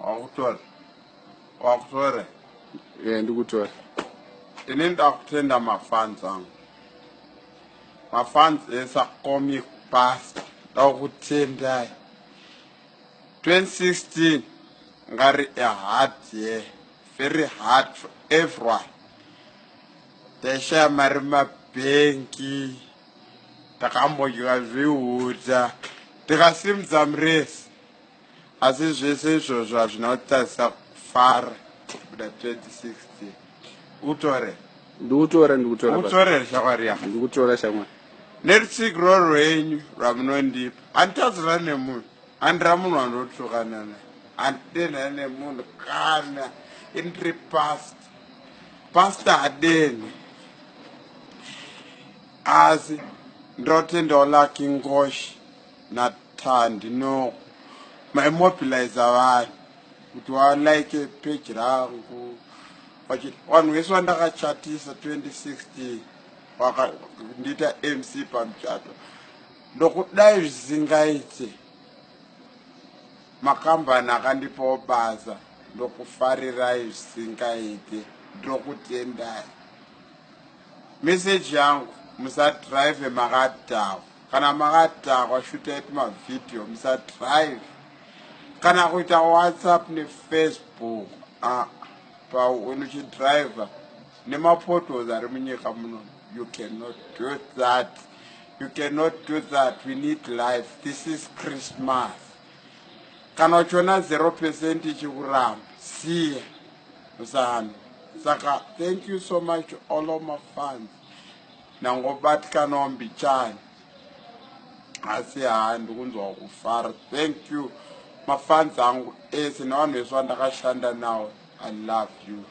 Wakutora, wakutora. Ndikutora. Ini ndakutenda mafans angu, mafans esaComic Pastor, ndakutendai. 2016 ngari a hard year, very hard for everyone. Taishaya mari mabhengi, takambodya zvihuta, tikasimudza muresi, asi zvese izvozvo hazvina kutarisa kufara kubuda 2016. Utore. Ndikutora, ndikutora. Utore, shamwari yako. Ndikutora, shamwari. Nerutsigiro rwenyu rwamunondipa, handitadzira nemunhu, handira munhu wandotukana naye, handidenha nemunhu. Kana indiri pastor, pastor hadeni. Asi ndotendawo Lucky Ngoshi naTandi Noko, maimobiliza vanhu kuti walike peji rangu. Vanhu vese vandakachatisa 2016, ndiita MC pamuchato, ndokudai zvisingaite. Makambani akandipawo basa, ndokufarirai zvisingaite, ndokutendai. Meseji yangu: musadhiraivhe makadhakwa. Kana makadhakwa, shutai tumavhidhiyo, musadhiraivhe kana kuita WhatsApp neFacebook paunochidhiraivha nemapotholes ari munyika muno. You cannot do that, you cannot do that. We need life. This is Christmas. Kana uchiona 0% ichikuramba, siya, musanwa. Saka thank you so much to all of my fans. Nangobatikanawo mbichani, asi haa, ndikunzwa kufara. Thank you, mafans angu ese nevanhu vese vandakashanda nawo. I love you.